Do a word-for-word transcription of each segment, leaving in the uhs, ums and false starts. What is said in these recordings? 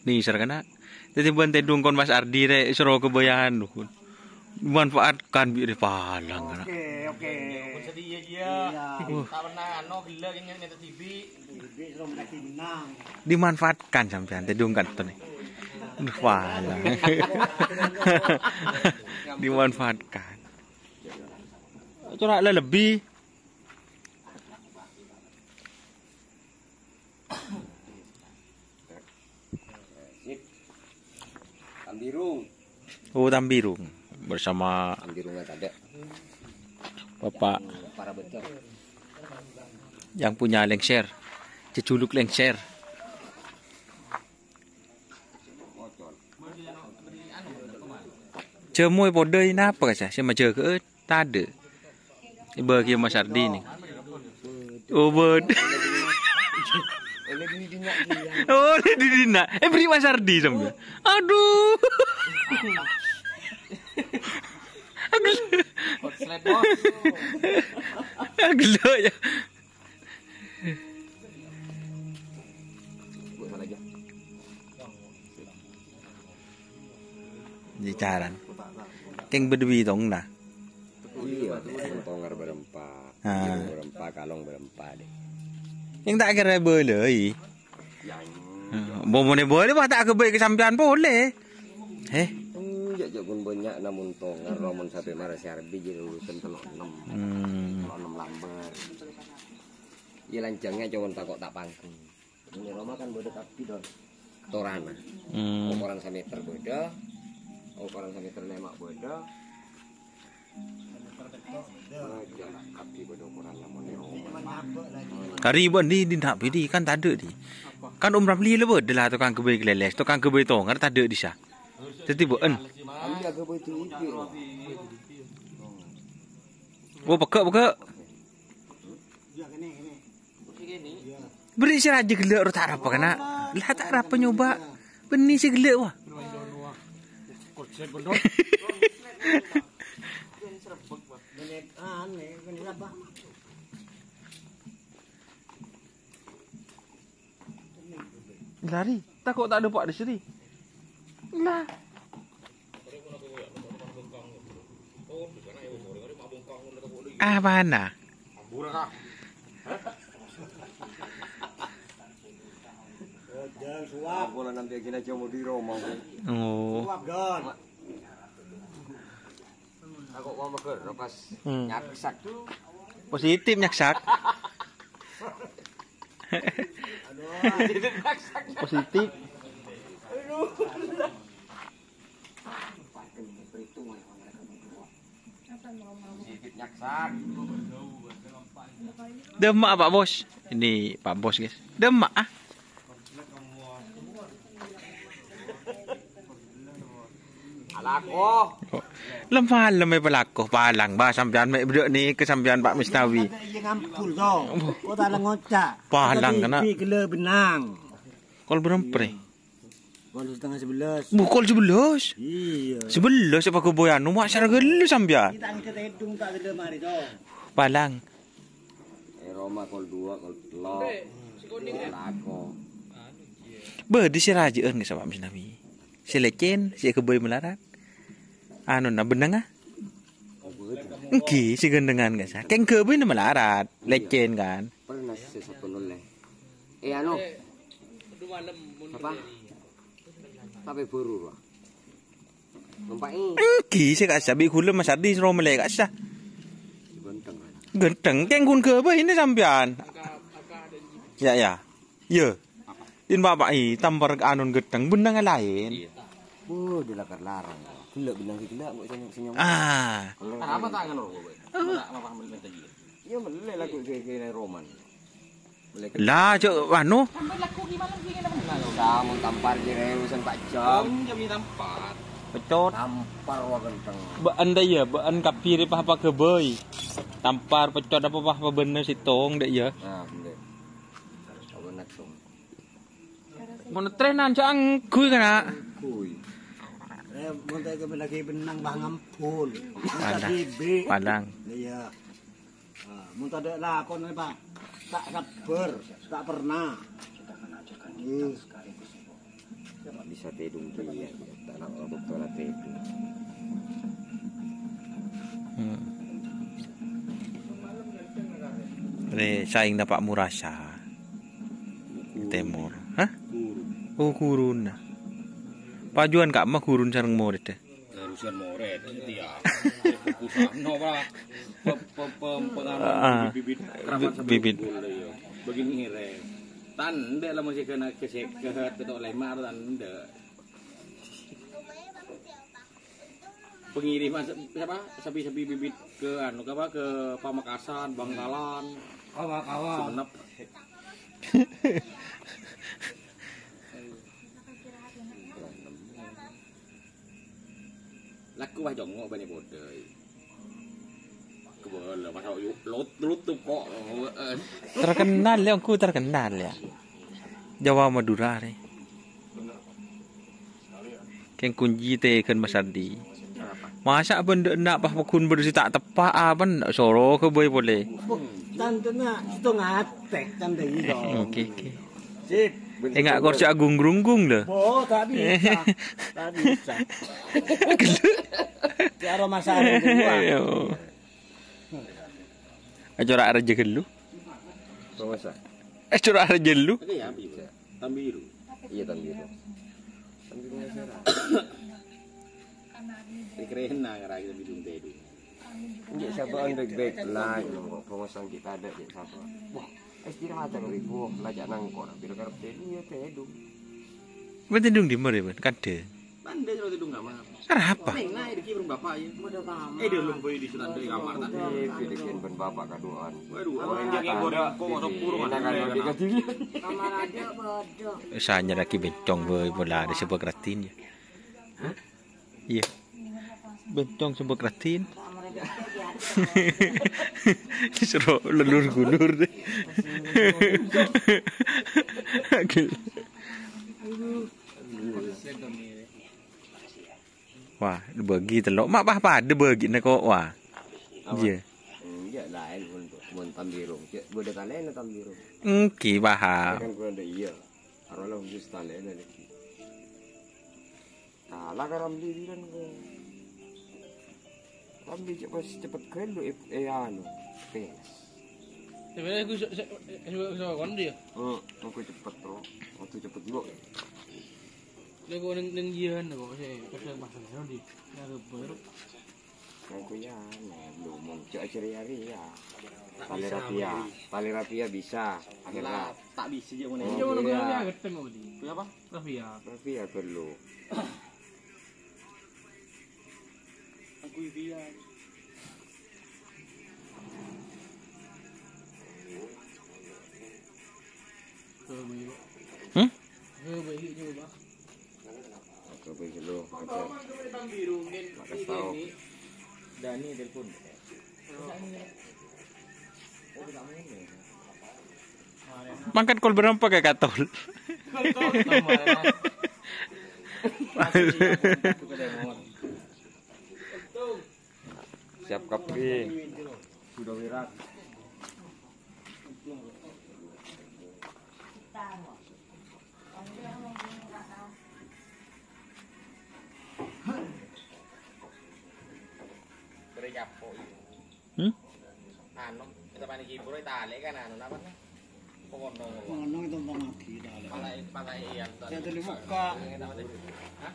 Nèser kana'. Dhâddhi bân tèdung kon Mas Ardi rè, soro kebayaan, duh. Dimanfaatkan bi' rè palang kana'. Oke, oke. Iya. Wah. Dimanfaatkan sampèyan tèdung kanto nè. Duh, palang. Dimanfaatkan. Cora' la lebbi. Sip. Tambirung. Oh, Tambirung. Bersama Tambirung tadi. Bapak Para betul. Yang punya lengser. Jejuluk lengser. Jâmo è podâ napa, Ka', sè majâgâ'â? Tadâ'. Èbâghi Mas Ardi nè. Oh, bâdâ. Oh, lè' dinna'. Eh, bâri' Mas Ardi sampèyan. Aduh. Korslet, Bos. Aduh, ya. Bicaran. Kèng bâdâ bâtong, nah. Iyâ, tongèr bârâmpa. Ah. Bârâmpa, kalong bârâmpa, deh. Kèng ta' kèra bâlâi. Mon monè bâlâi, wah, ta' aghâbây ka sampèyan polè. Heh. Enjâ', jâ' pon bânnya' namong tongèr, mon sampè' mara sè Arbi jârèya urusan tello' ennem. Hmm. Tello' ennem lambâr. Iyâ, lanjhângnga, coma tako' ta' panggung. Neng roma kan bâdâ kabbhi, Don. Torana. Hmm. Okoran sameter bâdâ, okoran sameter lèma' bâdâ. Bâdâ, kabbhi bâdâ okoranna mon è roma. Kari bâ'na di, di, di, kan tadâ' di. Kan Om Ramli la bâdâ la tokang ghâbây kalèlès, tokang ghâbây tongèr tadâ' dissa. Dhâddhi bâ'na. Kami agak bâdâ itu. Oh, pegghâ', pegghâ'. Bâri' sè rajâ ghellâ' ro ta' arapa kana'. La ta' arapa nyoba. Bânnè sè ghellâ', wah. Lari, tako' ta' dâpa' di sini. Lah. Apana? Jangan suap. Apa lah nanti gini aja mau di Roma. Oh. Suap, Don. Aku mau meger, pas Hmm. nyaksak. Positif nyaksak. Aduh. Positif nyaksak. Positif. Aduh. Positif nyaksak. Dâmma'a, Pak Bos. Ini Pak Bos, guys. Dâmma'a, ah. Alako. Lem-malem è palako, palang, bah, sampèyan mè' bâdâ nèka sampèyan, Pak Misnawi. Iya ngampul, to. Kok ta' ngoca'. Palang, kena. Bi' gellâ' bennang. Kol bârâmpa rè? Kol setengah sebelas. Bu, kol sebelas? Iya. Sebelas apa keboyan? Nomor asal gellâ' sampèyan. Kita angkat hidung tak gellâ' mari, to. Palang. È roma kol dua, kol tello'. Alako. Bâdâ sè rajâ'ân ka sapa Misnawi. Sè lècèn, sè ghâbây malarat. Anona bennengnga. Èngghi, sè ghândhengan kassa. Kèng ghâbâyna malarat, lècèn kan. Pernah sè sampun ollè. Eh, anu. Apa? Tapè buru, Pak. Numpak i. Èngghi, sè kassa, bi' ghulâ Mas Ardi sè romellè kassa. Ganteng. Ganteng, kèng ghun ghâbâyna sampèyan. Ya, ya. Iyâ. Din bapak i, tampar anon ghetteng, bennengnga laèn. Iya. Oh, dilakar larang. Gellâ' benneng sè gellâ', kok senyum-senyum. Ah. Apa tangan lo, Pak? Apa, apa, apa, apa, iya, mellè lagu sè, sè roman. Lah, cok, anu. Sampai lagu gimana sih, gimana, gimana? Kamu tampar jere urusan Pak Jam. Oh, iya, mi tampar. Pecot. Tampar wa genteng. Ba'an ta' iyâ, ba'an kabbhi rè pa-apa ghâbây. Tampar, pecot, apa, apa, apa bânnè sèttong, dek, iyâ. Nah, bener. Apa next song? Mon trenan jâ' angghuy kana'. Kuy. Eh, mon ta' kèbâ lagi bennang bâ' ngampol. Mon ta' Palang. Dibi'. Palang. Iyâ. Ah, mon tadâ' lakon, Pak. Ta' sabbhâr, ta' pernah. Hmm. Satèdung kèya, ta' na' bâkto la tèdung. Hmm. Rè, saèngna Pa' Murasa. Tèmor. Hah? Guru. Oh, guruna. Pajuwân ka'emma gurun sareng morèdda. Urusan morèd, iyâ. Fokusan, no, Pak. Pe-, pe-, pe-, pengalaman Ah, ah. Bibit-bibit keramat Bi-, bibit. Sampai timbul, iyâ. Begini, rè. Tandhâ la mesti kena kesek-, kehet, ketok lemar, tandhâ. Pengiriman se-, siapa? Sapi-sapi bibit ke anu, ke apa, ke Pamekasan, Bangkalan, Kawa-kawa. Sumenep. Laku wah jongo' bânnè podâ. Kebal, masa yu-, lut-, lutup kok. Terkenal, ya, engko' terkenal, ya. Jawa Madura, rè. Kèng kunci tèghân Mas Ardi. Masa' bân dâ' enna' pas pagghun bâdâ sè ta' teppa', apa soro ghâbây polè. Tantona sèttong atè, kan, dâ' iyâ. Oke, oke. Sip. Enga' korsi agung-grunggung, lho. Oh, ta' bisa. Ta' bisa. Ghellu'. Karo masalah kedua. Yo. Acara raja ghellu'. Penguasa. Acara raja ghellu'. Oke, ya, bisa. Tambiru. Iya, Tambiru. Tambiru masyarakat. Dikerena ngarang Tambiru tadi. Cek sapa on baik-baik lah, kok penguasa kita ada, cek sapa. Wah, istirahat yang ribu, lah, jangan kok, bila karep tadi, ya, tadi. Bâ'na tèdung dimma, rè, bân? Kadhâng. Pandai kalau tèdung kamar. Arapa? Neng, nah, Riki belum bapak, ya. Eh, dia belum boy di surat dari kamar, tadi. Eh, pilihan bân bapak kaduaan. Waduh, orang yang goreng, kok masuk kurung, enak kan, ada, Riki, enak. Kadiri. Kamar ada, bodoh. Sanya lagi bencong, boy, bola ada sebab ratin, ya. Hah? Iya. Bencong sebab ratin. Sero lelur gulur deh. Wah, bagi tello'. Ma' pas padâ bâgi'na kok, wah. Apa? Iya. Hmm, iya, laèn pon, pon Tambirung. Cek, bâdâ kalèna Tambirung. Èngghi, paham. Kan kurang ada iya. Aro lah khusus talèna lagi. Kalah ka Ramli bilang ke. Ramli cek pas cepet ghellu, eh, eh, anu, penas. Sebenarnya aku se-, se-, se-, se-, kon dia. Hmm, aku cepet, bro. Waktu cepet juga. Lha kok ning, ning jian kok sih, pas yang pasang di. Ya, baru. Aku ya, nah, belum, cek ceri hari ya. Tali rapia, tali rapia bisa. Akhirnya. Lah, tak bisa aja ngene. Oh, iya. Iya, ngono ya, geteng kok, Di. Kenapa? Rapia. Rapia perlu. Aku iya. Hmm? Coba dulu, aja. Makas tahu. Dani telepon. Mangkat kol berapa ke katol? Siap kape. Sudah wirat. Hmm? Anu, kita panik ibu, talè kan anu, apa nih? Pokoknya. Ngono itu pamati, talè. Pala, pala iya. Saya tadi buka. Hah?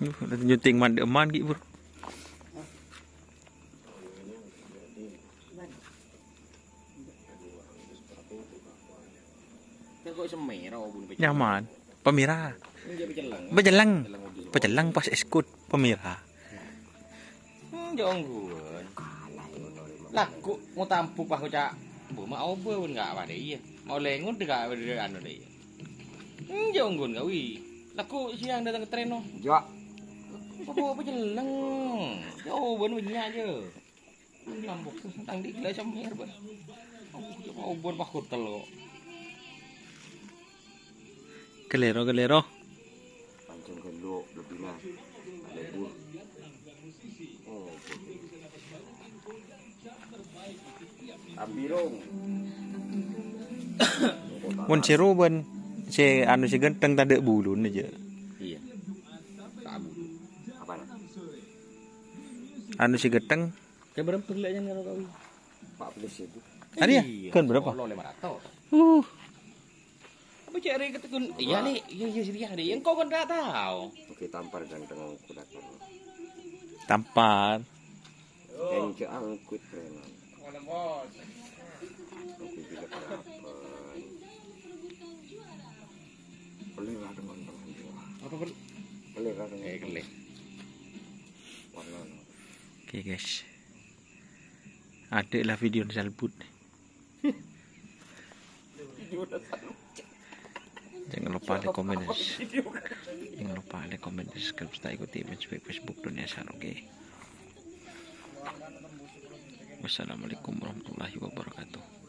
Duh, nyuting man-, man, Ki, Bro. Kok semera, Bu? Nyaman. Pemira. Ini dia peceleng. Peceleng. Peceleng mobil. Peceleng pas eskut pemira. Hmm, jongguan. Lagu mau tampuk, Pak, kocak. Bu, mau apa pun nggak apa deh, iya. Mau lengut nggak apa deh, anu deh, iya. Hmm, jongguan gawi. Lagu siang datang ke Treno. Jak. Apa, apa peceleng? Jawaban banyak aja. Nyampuk, tang di gelas sama air, Bang. Oh, coba obor pas hotel kok. Kelero, kelero. Pancen gelo, lebihnya. Lebur. Oh, Ambirung. Mon sè rowa bân sè anu sè ghântheng tadâ' buluna jâ'. Iyâ. Apa? Anu sè ghântheng. Kan berapa bellâna karo kau? Empat belas ribu. Arèya? Iyâ. Kan berapa? Ono lima ratus. Uh. Apa cè' rè ketekun? Iyâ, Lè'. Iyâ, iyâ, sèyah, Lè'. Engko' kan ta' tao. Oke, tampar ghântheng aku datang. Tampar. Enjâ' angkut preman. Aku bilâ kalapan. Pelè ra dengan tangan dua. Apa, Bro? Pelè ra dengan. Eh, kelè. Warna. Oke, guys. Adâ' la video salbut. Jangan lupa like, comment, dan jangan lupa like, comment, dan subscribe, serta ikuti page Facebook Dunia Sar, oke? Wassalamualaikum warahmatullahi wabarakatuh.